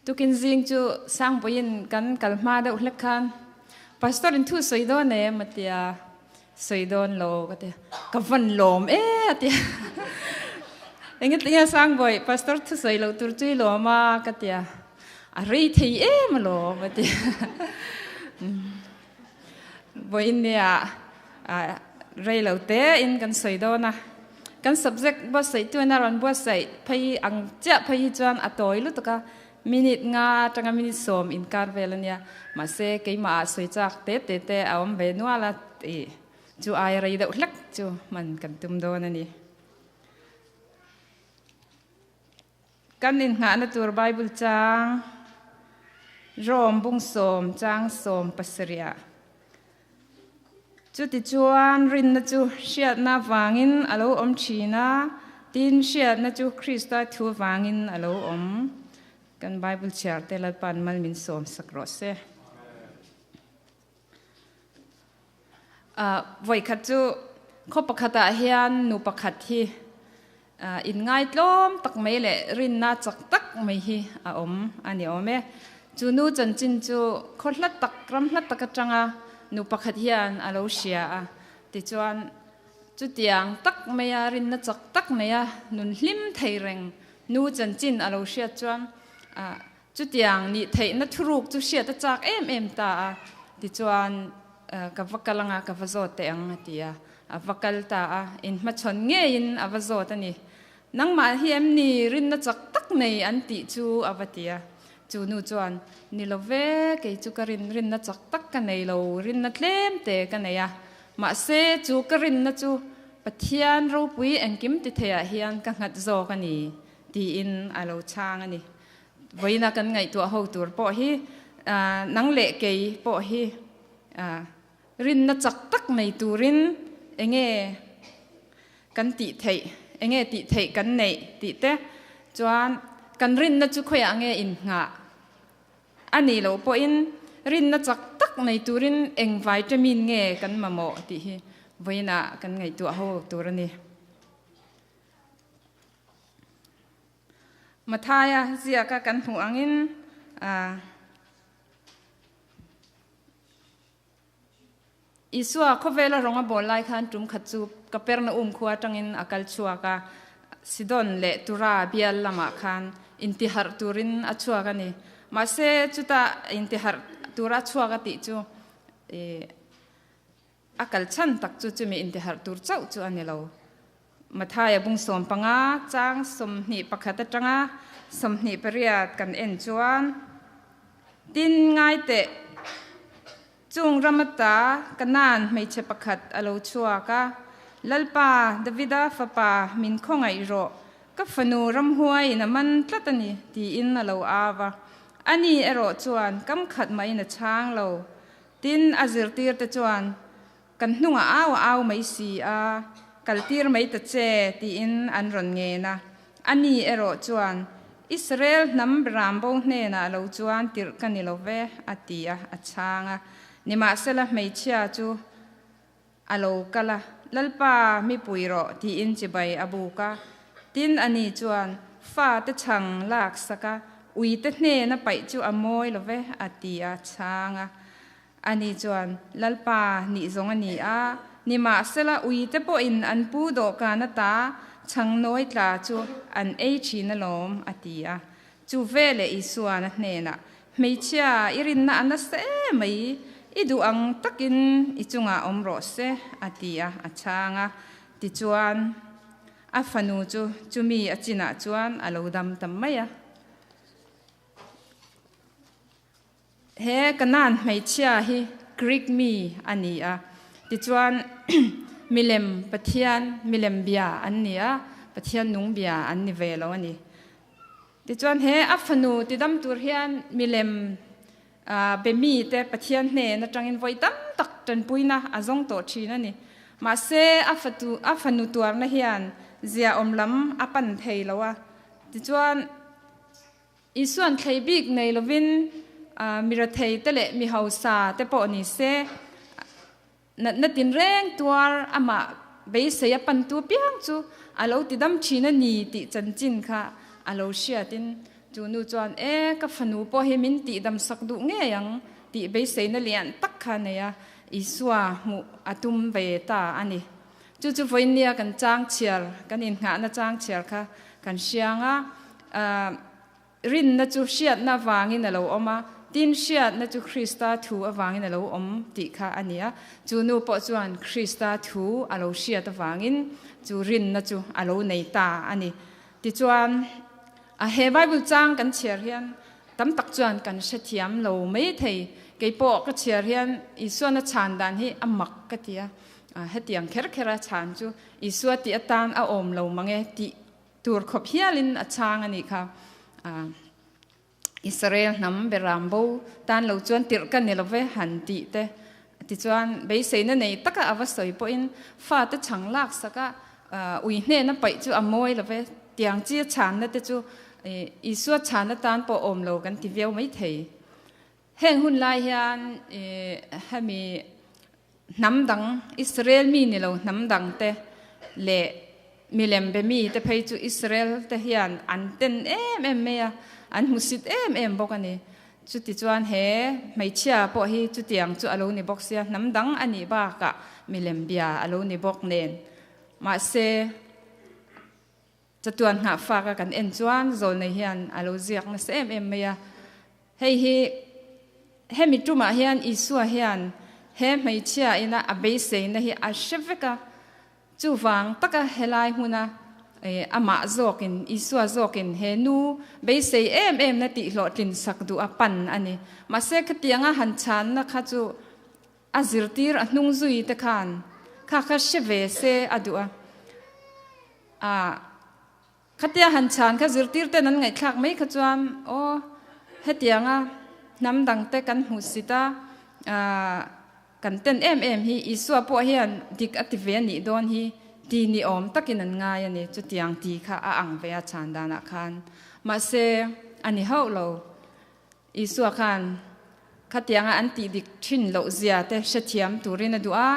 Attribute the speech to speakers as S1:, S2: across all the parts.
S1: Tukin zing chu Sangpuiin kan kal hma deuh hlek khan Pastor in thu sawi dawn em a tia, sawi dawn lo ka tia, ka van lawm e a tia. Enge tinge Sangbawi Pastor thu sawi loh tur chu i lawm a ka tia, a rei thei em alawm a tia. Vawiin nia rei lo te in kan sawi dawn a, kan subject buatsaih tuin a rawn buatsaih phei ang chiah phei hi chuan a tawi lutuk a, minute nga atanga minute sawm inkar vel a nia, mahse keimah ah sawi chak te te te a awm ve nual a tih chu aia rei deuh hlek chu hman kan tum dawn a ni. Kan innghahna tur Bible chang Rom bung sawm chang sawm pasarih. Chutichuan rinna chu hriatna vangin a lo awm thin a, tin hriatna chu Krista thu vangin a lo awm. Kan Bible chhiar te Lalpa'n mal min sawm sak rawh se. Vawikhat chu khaw pakhatah hian nu pakhat hi inngaitlawm tak mai leh rinna chak tak mai hi a awm a ni awm e. Chu nu chanchin chu khaw hla tak, ram hla tak atanga nu pakhat hian a lo hria a. Tichuan, chutiang tak maia rinna chak tak neia nun hlim thei reng nu chanchin a lo hriat chuan Chutiang nih theihna thuruk chu hriat a chak em em ta a, tichuan ka va kal anga ka va zawt teh ang a ti a, a va kal ta a, inhmachhawn ngeiin a va zawt a ni. Nangmah hi em ni rinna chak tak nei an tih chu a va ti a, chu nu chuan, Ni lo ve, kei chu ka rin rinna chak tak ka nei lo, rinna tlem te ka nei a, mahse chu ka rinna chu Pathian ropui engkim ti theiah hian ka nghat zawk a ni, tiin a lo chhang a ni. Vawiina kan ngaihtuah ho tur pawh hi nang leh kei pawh hi rinna chak tak nei turin enge kan tih theih, enge tih theih kan neih tih te chuan kan rinna chu khawiah nge inngah a nih loh pawhin rinna chak tak nei turin eng vitamin nge kan mamawh tih hi vawiina kan ngaihtuah ho tur a ni. Mathaia ziaka kan hmuh angin Isua khawvela rawng a bawl lai khan tum khat chu Kapernaum khua atangin a kal chhuak a, Sidon leh Tura bial lamah khan intiharh turin a chhuak a ni. Mahse chuta intiharh tura a chhuak a tih chu a kal chhan tak chu chumi intiharh tur chauh chu a ni lo. Mathaia bung 15 chang 21 atanga 28 kan en chuan, Tin ngai teh, chung ram ata Kanaan hmeichhe pakhat a lo chhuak a, Lalpa, Davida fapa, min khawngaih rawh, ka fanu ramhuaiin a man tlat a ni, tiin a lo au a. Ani erawh chuan kam khat mahin a chhang lo. Tin, a zirtirte chuan, Kan hnungah au a au mai si a, kaltir mai ta che, tiin an rawn ngen a. Ani erawh chuan, Israel hnam Rambo hnenah lo chuan tirh ka ni lo ve, a ti a, a chhang a. Nimahsela hmeichhia chu a lo kal a, Lalpa, mi pui rawh, tiin chibai a buk a. Tin, ani chuan, Fa te chhang lak sak a, ui te hnena paih chu a mawi lo ve, a ti a, chhang a. Ani chuan, Lalpa, nih zawng a ni a, nimahsela uite pawhin an pu dawhkan ata chhang nawi tla chu an ei thin alawm, a ti a. Chu veleh Isuan a hnenah, Hmeichhia, i rinna a nasa em mai, i duh ang takin i chungah awm rawh se, a ti a, a chhang a. Tichuan, a fanu chu chumi a chinah chuan a lo dam ta mai a. He Kanaan hmeichhia hi Greek mi a ni a, tichuan milem Pathian milem bia an ni a, Pathian nung bia an ni ve lo a ni. Tichuan he a fanu tidam tur hian milem be mite Pathian hnen atangin vawi tam tak tanpuina a zawng tawh thin a ni. Mahse a fatu a fanu tuarna hian ziaawm lam a pan thei lo a, tichuan Isuan thlei bik nei lovin mi rathei te leh mi hausa te pawh ni se, natna tinreng tuar amah beisei a pantu piang chu a lo tidam thin a ni tih chanchin kha a lo hriatin Chu nu chuan, E, ka fanu pawh hi min tihdam sak duh ngei ang tih beiseina lian tak kha a nei a, Isua hmuh a tum ve ta a ni. Chu chu vawinia kan chang chhiar, kan innghahna chang chhiar kha kan hriang a. Rinna chu hriatna avangin a lo awm a, tin hriatna chu Krista thu avangin a lo awm tih kha a ni a. Chu nu pawh chuan Krista thu a lo hriat avangin chu rinna chu a lo nei ta a ni. Tichuan, a he Bible chang kan chhiar hian tam tak chuan kan hrethiam lo mai thei. Kei pawh ka chhiar hian Isuana chhan dan hi a mak ka ti a, hetiang kher khera chhan chu Isua tih atan a awm lo mang e tih tur khawp hialin a chhang a nih kha. Israel hnam beram bo tan lo chuan tirh ka ni lo ve han tih te tichuan beiseina nei taka a va sawi pawhin fate chhang lak saka ui hnena paih chu a mawi lo ve tiang chi a chhanna te chu Isua chhanna tan pawh awm lo kan ti viau mai thei. Heng hun lai hian hemi hnam dang, Israel mi ni lo hnam dang te leh milem be mi te phei chu Israel te hian an ten em em mai a, an hmusit em em bawk a ni. Chuti chuan he hmeichhia pawh hi chutiang chu a lo ni bawk sia, hnam dang a nih bakah milem bia a lo ni bawk nen. Mahse, chatuan nghah fak a kan en chuan zawlnei hian a lo ziak nasa em em mai a. Hei hi hemi tumah hian Isua hian he hmeichhia ina a beiseina hi a hre vek a, chuvang taka helai hmuna amah zawkin, Isua zawkin he nu beisei em em na tihhlawhtlin sak duh a pan a ni. Mahse khatianga han chhanna kha chu a zirtir a hnung zui te khan kha kha hre ve se a duh a. A. Khatia han chhan kha zirtir ten an ngaihthlak mai kha chuan aw hetianga hnam dang te kan hmuh sit a, kan ten em em hi Isua pawh hian dik a ti ve a nih dawn hi ti ni awm takin an ngai a ni. Chutiang ti kha a ang ve a chhan danah khan. Mahse a ni hauh lo. Isua khan khatianga an tih dik thin loh zia te hrethiam turin a duh a,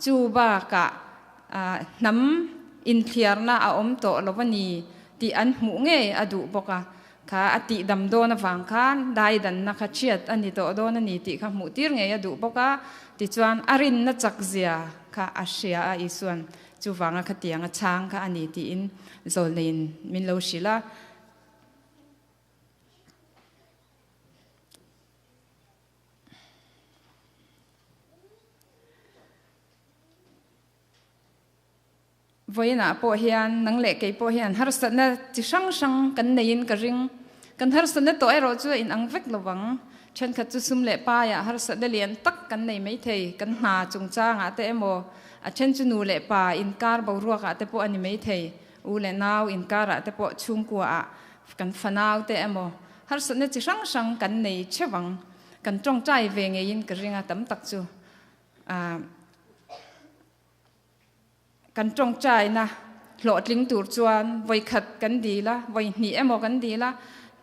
S1: chu bakah hnam inthliarna a awm tawh lo a ni tih an hmuh ngei a duh bawk a, kha a tih dam dawn avang khan daidanna kha thiat a ni tawh dawn a ni tih kha hmuh tir ngei a duh bawk a, tichuan a rinna chak zia kha a hria a Isuan chuvanga khatianga chhang kha a ni tiin zawlneiin min lo hrilh a. Vawiinah pawh hian nang leh kei pawh hian harsatna chi hrang hrang kan neiin ka ring. Kan harsatna tawh erawh chu a inang vek lo vang. Thenkhat chu sum leh paiah harsatna lian tak kan nei mai thei, kan hna chungchangah te emaw, a then chu nu leh pa inkar boruakah te pawh a ni mai thei. U leh nau inkarah te pawh chhungkuaah kan fanau te emaw harsatna chi hrang hrang kan nei theuh ang. Kan tawngtai ve ngeiin ka ring a tam tak chu kan tawngtaina hlawhtling tur chuan vawikhat kan dil a, vawihnih emaw kan dil a,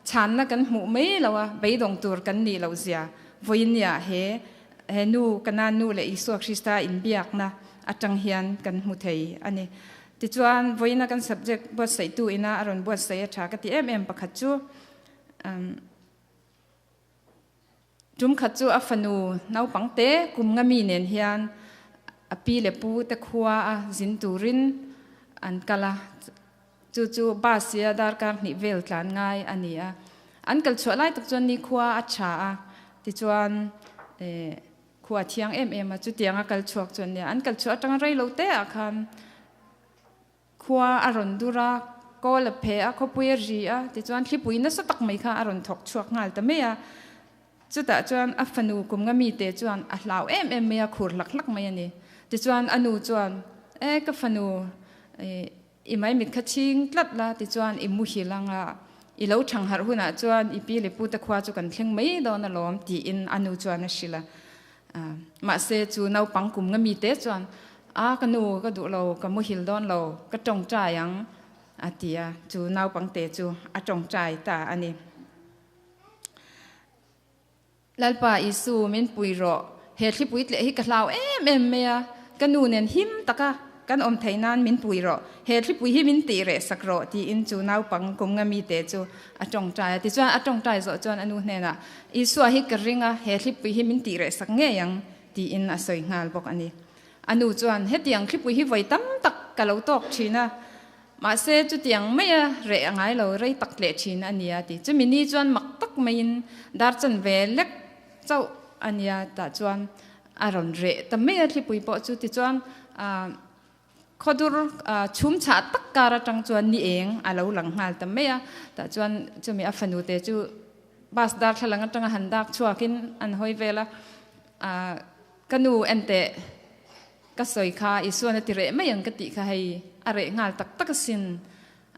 S1: chhanna kan hmuh mai lo a, beidawng tur kan nih loh zia vawinia he he nu Kanaan nu leh Isua Krista inbiakna atang hian kan hmu thei a ni. Tichuan, vawiina kan subject buatsaihtu ina a rawn buatsaih a tha ka ti em em pakhat chu, tum khat chu a fanu naupang te kum nga mi nen hian a pi leh pu te khua a zin turin an kal a, chu chu bus hi a darkar hnih vel tlan ngai a ni a. An kal chhuah lai tak chuan nikhua a tha a, tichuan Khua a thiang em em a, chutiang a kal chhuak chuan nia an kal chhuah atanga rei lo te ah khan khua a rawn dur a, kawl a phe a, khawpui a ri a, tichuan thlipui nasa tak mai kha a rawn thawk chhuak nghal ta mai a. Chutah chuan a fanu kum nga mite chuan a hlau em em mai a, khur hlak hlak mai a ni. Tichuan a nu chuan, E ka fanu, I maimit kha chhing tlat la tichuan i muhil anga i lo thang harh hunah chuan i pi leh pute khua chu kan thleng mai dawn alawm tiin a nu chuan a hrilh a. Mahse chu naupang kum nga mite chuan a ka nu ka duh lo ka muhil dawn lo ka tawngtai ang a ti a, chu naupangte chu a tawngtai ta a ni. Lalpa Isu min pui rawh, he thlipui tleh hi ka hlau em em mai a, ka nu nen him taka kan awm theih nan min pui rawh, he thlipui hi min tih reh sak rawh, tiin chu naupang kum nga mite chu a tawngtai a. Tichuan a tawngtai zawh chuan a nu hnenah, Isua hi ka ring a, he thlipui hi min tih reh sak ngei ang, tiin a sawi nghal bawk a ni. A nu chuan, Hetiang thlipui hi vawi tam tak ka lo tawk thin a, mahse chutiang maia reh a ngai lo, rei tak tleh thin a nia, ti. Chumi ni chuan mak tak maiin dar chanve lek chauh a nia, tah chuan a rawn reh ta mai a thlipui pawh chu. Tichuan khawdur chhum chhah tak kar atang chuan ni eng a lo lang nghal ta mai a, tah chuan chumi a fanu te chu bus darthlalang atanga han dak chhuakin an hawi vel a, Ka nu enteh ka sawi kha Isuan a ti reh mai ang ka tih kha hei a reh nghal tak tak asin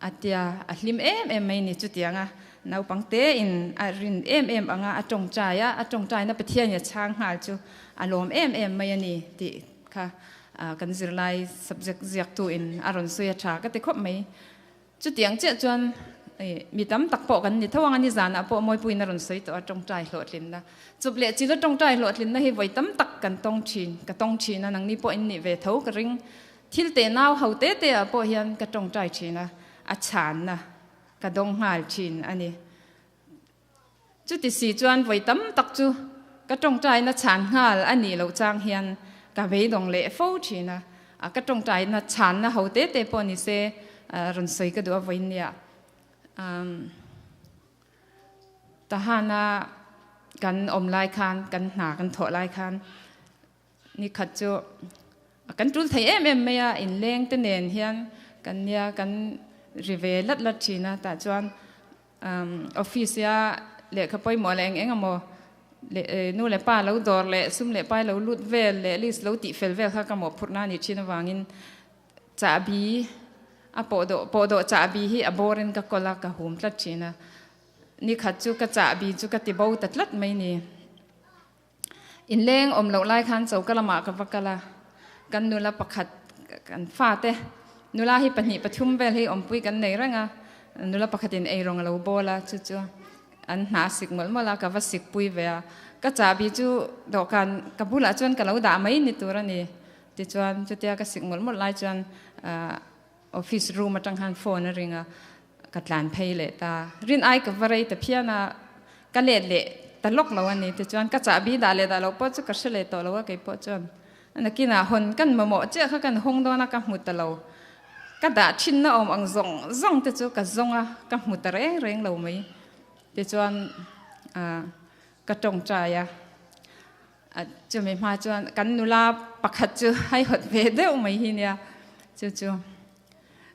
S1: a tia, a hlim em em mai ni chutiang a naupang te in a rin em em anga a tawngtai a, a tawngtaina Pathianin a chhang nghal chu a lawm em em mai a ni tih kha kan zirlai subject ziaktu in a rawn sawi a tha ka ti khawp mai. Chutiang chiah chuan mi tam tak pawh kan ni tho ang a, nizanah pawh Mawipuiin a rawn sawi tawh a, tawngtai hlawhtlinna. Chup leh chila tawngtai hlawhtlinna hi vawi tam tak kan tawng thin, ka tawng thin a, nangni pawh in nih ve tho ka ring. Thil teh nau ho te te ah pawh hian ka tawngtai thin a, a chhanna ka dawng nghal thin a ni. Chuti si chuan vawi tam tak chu ka tawngtaina chhan nghal a nih loh chang hian ka beidawng leh fo thin a, ka tawngtaina chhanna ho te te pawh ni se rawn sawi ka duh a vawiin nia. Tahana kan awm lai khan, kan hna kan thawh lai khan ni khat chu kan tul thei em em mai a, inleng te nen hian kan nia kan ri ve lat lat thin a, tah chuan Office a lehkha pawimawh leh eng eng emaw leh nu leh pa lo dawr leh sum leh pai lo lut vel leh list lo tih fel vel kha ka mawhphurhna a nih thin avangin chahbi a pawhdawh pawhdawh chahbi hi a bawrin ka kawl a ka hum tlat thin a, nikhat chu ka chahbi chu ka ti bo ta tlat mai ni. Inleng awm loh lai khan choka lamah ka va kal a, kan nula pakhat kan fate nula hi pahnih pathum vel hi awmpui kan nei reng a, nula pakhatin eirawng a lo bawl a, chu chu an hna a sik mawlh mawlh a, ka va sik pui ve a, ka chahbi chu dawhkan ka bulah chuan ka lo dah mai ni tur a ni, tichuan chutia ka sik mawlh mawlh lai chuan office room atang khan phone a ring a, ka tlan phei leh ta. Rin ai ka va rei ta phian a, ka let leh ta lawk lo a ni. Tichuan ka chahbi dah leh dah lo pawh chu ka hre leh tawh lo a kei pawh chuan. Nakinah hawn kan mamawh chiah kha kan hawng dawn a, ka hmu ta lo. Ka dah thinna awm ang zawng zawng te chu ka zawng a, ka hmu ta reng reng lo mai. Tichuan ka tawngtai a, chumi hma chuan kan nula pakhat chu haihawt ve deuh mai hi nia, chu chu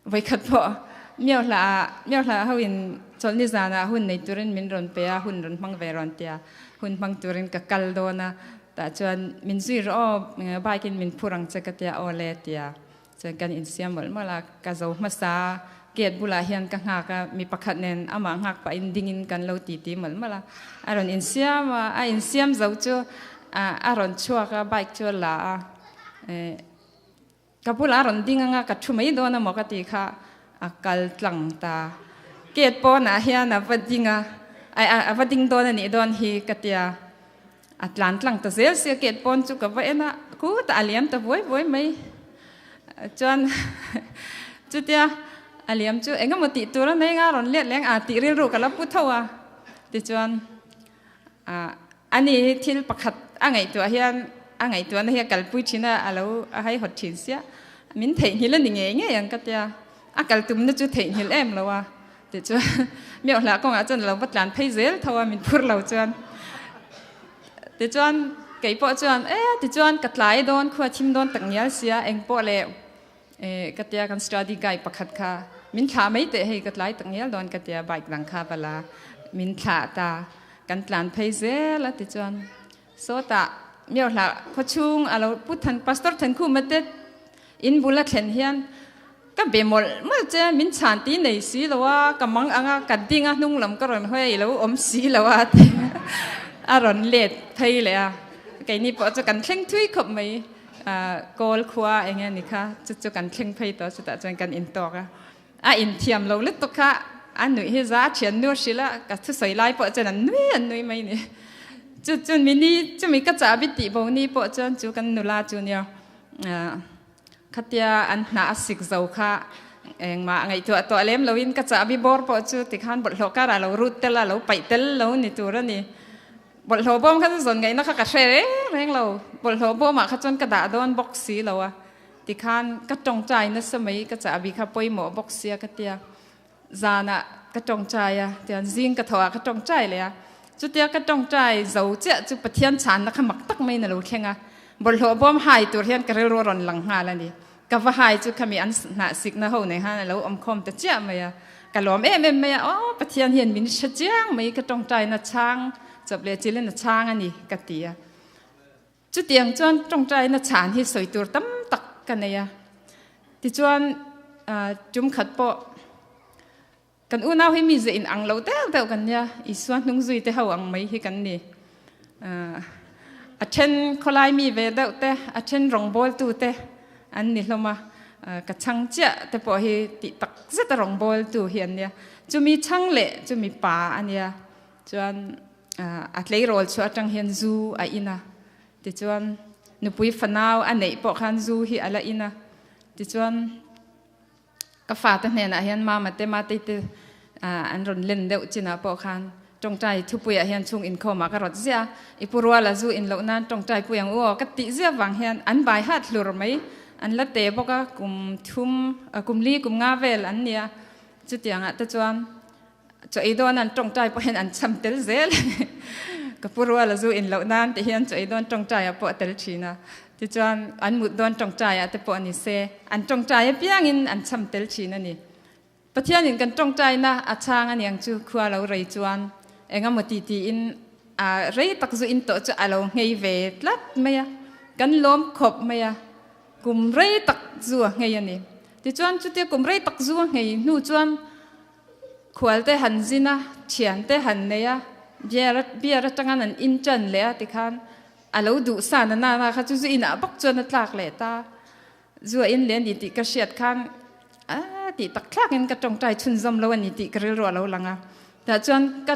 S1: Vawikhat pawh Miohla Miohla ho in chawlhni zanah hun nei turin min rawn pe a, hun rawn hmang ve rawn tia hun hmang turin ka kal dawn a, tah chuan min zui rawh aw, bike in min phur ang che ka tia aw le tia chuan kan insiam mawlh mawlh a, ka zo hmasa gate bulah hian ka nghak a, mi pakhat nen amah nghak pahin dingin kan lo titi mawlh mawlh a, a rawn insiam a, a insiam zo chu a rawn chhuak a, bike chu a la a, Ka bulah a rawn ding anga ka thu mai dawn amaw ka ti kha a kal tlang ta. Gate pawnah hian a va ding a, a va ding dawn a nih dawn hi ka tia. A tlan tlang ta zel sia gate pawn chu ka va en a, khutah a liam ta vuai vuai mai. Chuan chutia a liam chu engemaw tih tur a nei anga rawn let leng a tih rilru ka la pu tho a. Tichuan Ani hi thil pakhat a ngaihtuah hian a ngaihtuahna hi a kalpui thin a, a lo a haihawt thin sia. Min theihnghilh a ni ngei ngei ang ka tia. A kal tumna chu theihnghilh em lo a. Tichuan Miohlah kawngah chuan a lo va tlan phei zel tho a, min phur lo chuan. Tichuan kei pawh chuan e tichuan ka tlai dawn khua thim dawn tak ngial sia engpawh leh e ka tia kan study guide pakhat kha min thlah mai teh hei ka tlai tak ngial dawn ka tia bike dang kha vala min thlah ta kan tlan phei zel a tichuan sawtah Miohlah khawchhung a lo pu than pastor Thankhuma te in bul a thlen hian ka be mawlh mawlh che min chhan ti nei si lo a ka mang anga ka ding a hnung lam ka rawn hawi a i lo awm si lo a ti a rawn let phei leh a keini pawh chu kan thleng thui khawp mai. Kawl khua eng nge ni kha chu chu kan thleng phei tawh chutah chuan kan intawk a, a inthiam lo lutuk kha a nuih hi za a thian nu hrilh a, ka thusawi lai pawh chuan an nui an nui mai ni. Chu chu mi ni chumi ka chahbi tih bo ni pawh chuan chu kan nula chu nia. Khatia an hnah a sik zo kha engmah ngaihtuah tawh lem loin ka chahbi bawr pawh chu tikhan bawlhhlawh karah a lo rut tel a, a lo paih tel lo ni tur a ni. Bawlhhlawh bawm kha chu zawn ngaihna kha ka hre reng reng lo. Bawlhhlawh bawmah kha chuan ka dah dawn bawk si lo a. Tikhan ka tawngtai nasa mai, ka chahbi kha pawimawh bawk sia ka tia. Zanah ka tawngtai a, tian zing ka thawhah ka tawngtai leh a. Chutia ka tawngtai zo chiah chu Pathian chhanna kha mak tak maiin a lo thleng a. Bawlhhlawh bawm hai tur hian ka rilru a rawn lang nghal a ni. Ka va hai chu khami an hnah sikna ho nei khan a lo awm khawm ta chiah mai a. Ka lawm em em mai a, aw Pathian hian min hre chiang mai, ka tawngtaina chhang chawp leh chilin a chhang a ni ka ti a. Chutiang chuan tawngtaina chhan hi sawi tur tam tak ka nei a. Tichuan tum khat pawh kan unau hi mi ze in ang lo deuh deuh kan nia, Isua hnung zui te ho ang mai hi kan ni. A then khawlai mi ve deuh te, a then rawngbawltu te an ni hlawm a, ka chhang chiah te pawh hi tih tak zeta rawngbawltu hi an nia. Chumi chhang leh chumi pa a nia. Chuan a tleirawl chhuah atang hian zu a in a, tichuan nupui fanau a neih pawh khan zu hi a la in a, tichuan ka fate hnenah hian mama te matei te an rawn len deuh chinah pawh khan tawngtai thupuiah hian chhung inkhawmah ka rawt ziah a, i pu ruala zu in loh nan tawngtai pui ang u aw ka tih ziah vang hian an bai hat hlur mai, an la te bawk a, kum thum kum li kum nga vel an nia, chutiangah te chuan Chaw ei dawn an tawngtai pawh hian an cham tel zel a ni. Ka pu rual a zu in loh nan tih hian chaw ei dawn tawngtai ah pawh a tel thin a. Tichuan an mut dawn tawngtai ah te pawh a ni se, an tawngtai apiangin an cham tel thin a ni. Pathianin kan tawngtaina a chhang a niang chu khua lo rei chuan eng emaw ti tiin a rei tak zu in tawh chu a lo nghei ve tlat mai a, kan lawm khawp mai a, kum rei tak zu a nghei a ni. Tichuan chutia kum rei tak zu a nghei hnu chuan Khual te han zin a, thian te han nei a, beer beer atanga an in tan leh a tikhan a lo duh san a nana kha chu zu inah bawk chuan a tlak leh ta. Zu a in leh a ni tih ka hriat khan a tih tak thlakin ka tawngtai chhunzawm lo a ni tih ka rilru a lo lang a. Tah chuan ka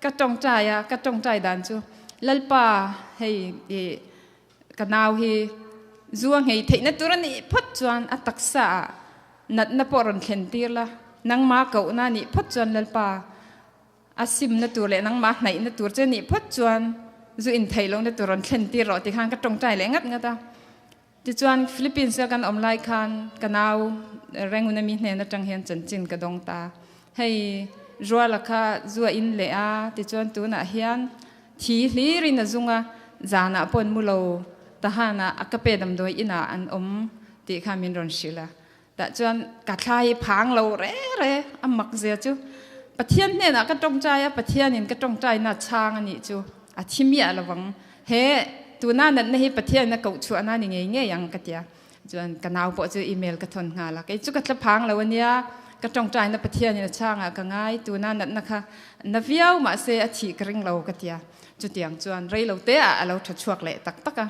S1: ka tawngtai a, ka tawngtai dan chu Lalpa hei ih ka nau hi zu a nghei theihna tur a nih phawt chuan a taksa ah Natna pawh rawn thlen tir la, nangma kohna nih phawt chuan Lalpa a simna tur leh nangma hnaihna tur che nih phawt chuan zu intheih lohna tur rawn thlen tir rawh ti khan ka tawngtai leh ngat ngat a. Tichuan Philippines a kan awm lai khan ka nau Renguna mi hnen atang hian chanchin ka dawng ta. Hei Ruala kha zu a in leh a, tichuan tunah hian thi hlirin a zung a, zanah pawh an mu lo, Tahanah a ka pe damdawi inah an awm tih kha min rawn hrilh a. Tah chuan ka thla hi phang lo re re a mak zia chu Pathian hnenah ka tawngtai a, Pathianin ka tawngtaina chhang a nih chu a thi miah lovang. He tuna natna hi Pathianin a koh chhuahna a ni ngei ngei ang ka ti a. Chuan ka nau pawh chu email ka thawn nghal a, kei chu ka tla phang lo a nia, ka tawngtaina Pathianin a chhangah ka ngai, tuna natna kha na viau mahse a thih ka ring lo ka ti a. Chutiang chuan rei lo te ah a lo tha chhuak leh tak tak a.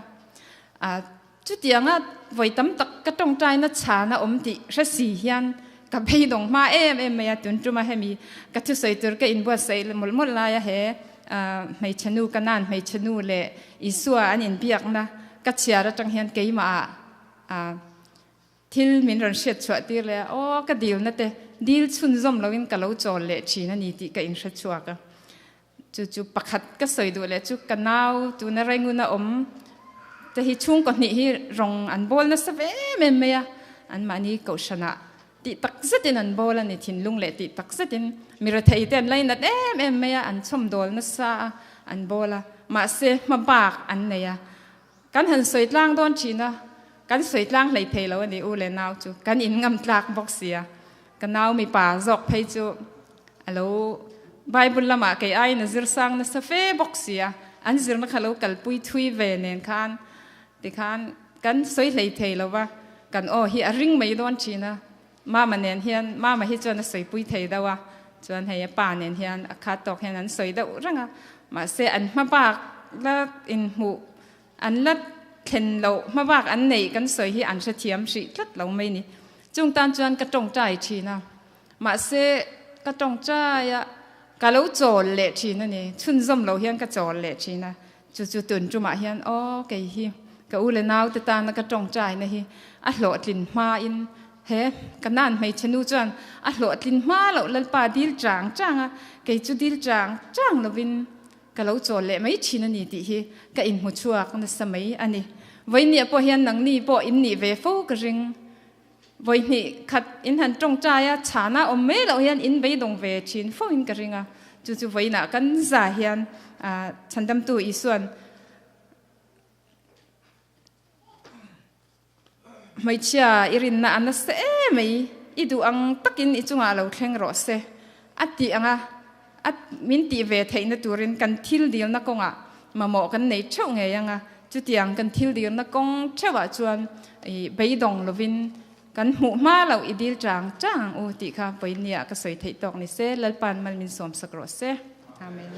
S1: Chutianga vawi tam tak ka tawngtaina chhan a awm tih hre si hian ka beidawng hma em em mai a, tun tuma hemi ka thusawi tur ka inbuatsaih mawlh mawlh laia he hmeichhe nu ka nan hmeichhe nu leh Isua an inbiakna ka chhiar atang hian keimah ah thil min rawn hriat chhuah tir leh a, aw ka dilna te dil chhunzawm loin ka lo chawl leh thin a ni tih ka inhre chhuak a. Chu chu pakhat ka sawi duh leh chu ka nau tuna Renguna awm te hi chhungkaw hnih hi rawng an bawl nasa ve em em mai a, anmahni kohhranah tih tak zetin an bawl a ni, thinlung leh tih tak zetin mi rethei te an lainat em em mai a, an chhawmdawl nasa a, an bawl a, mahse hma bak an nei a, kan han sawi tlang dawn thin a, kan sawi tlang hlei thei lo a ni u leh nau chu, kan in ngam tlak bawk sia, ka nau mipa zawk phei chu A lo Bible lamah kei aiin a zir sang nasa fe bawk si a, an zirna kha lo kalpui thui ve nen khan tikhan kan sawi hlei thei lo va, kan aw hi a ring mai dawn thin a, Mama nen hian, Mama hi chuan a sawipui thei deuh a, chuan hei a pa nen hian a khat tawk hian an sawi deuh reng a, mahse an hma bak la inhmuh an la thlen loh hma bak an neih kan sawi hi an hrethiam hrih tlat lo mai ni. Chung tan chuan ka tawngtai thin a. Mahse, ka tawngtai a, ka lo chawl leh thin a ni. Chhunzawm lo hian ka chawl leh thin a. Chu chu tun tumah hian, aw kei hi ka u leh naute tana ka tawngtaina hi. a hlawhtlin hmain he Kanaan hmeichhe nu chuan a hlawhtlin hma loh Lalpa dil chang chang a, kei chu dil chang chang lovin ka lo chawl leh mai thin a ni tih hi ka inhmu chhuak nasa mai a ni. Vawinia pawh hian nangni pawh in nih ve fo ka ring. Vawi hnih khat in han tawngtai a, chhana awm mai loh hian in beidawng ve thin fo in ka ring a, chu chu vawiinah kan za hian Chhandamtu Isuan Hmeichhia i rinna a nasa em mai, i duh ang takin i chungah lo thleng rawh se a tih ang a, a min tih ve theihna turin kan thil dilna kawngah mamawh kan nei theuh ngei ang a, chutiang kan thil dilna kawng theuhah chuan i beidawng lovin kan hmuh hma loh i dil chang chang ang u tih kha vawinia ka sawi theih tawk ni se, Lalpa'n mal min sawmsak rawh se. Amen.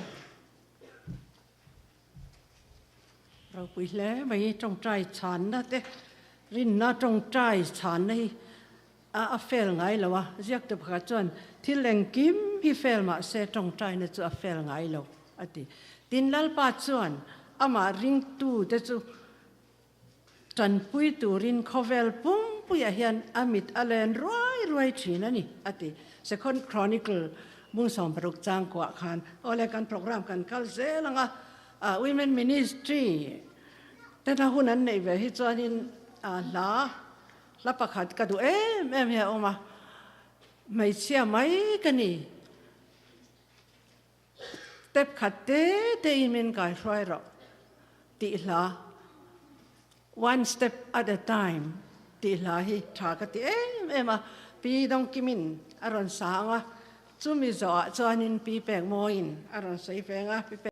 S2: Ropui hle mai tawngtai chhanna te rinna tawngtai chhanna hi a fel ngai lo a, ziaktu pakhat chuan thil engkim hi fel mah se tawngtaina chu a fel ngai lo a ti. Tin Lalpa chuan amah ringtu te chu tanpui turin khawvel pumpuiah hian a mit a len ruai ruai thin a ni a ti. Second Chronicle bung 60 chang kuah khan awle kan program kan kal zel ang a, Women Ministry tena hun an neih ve hi chuanin hla hla pakhat ka duh em em hi a awm a, hmeichhia mai ka ni. Step khat te te in min kaihruai rawh tih hla One step at a time tih hla hi tha ka ti em em a, Pi Dawngkimin a rawn sa ang a, chumi zawhah chuanin Pi Pekmawiin a rawn sawi ve ang a, Pi Pek.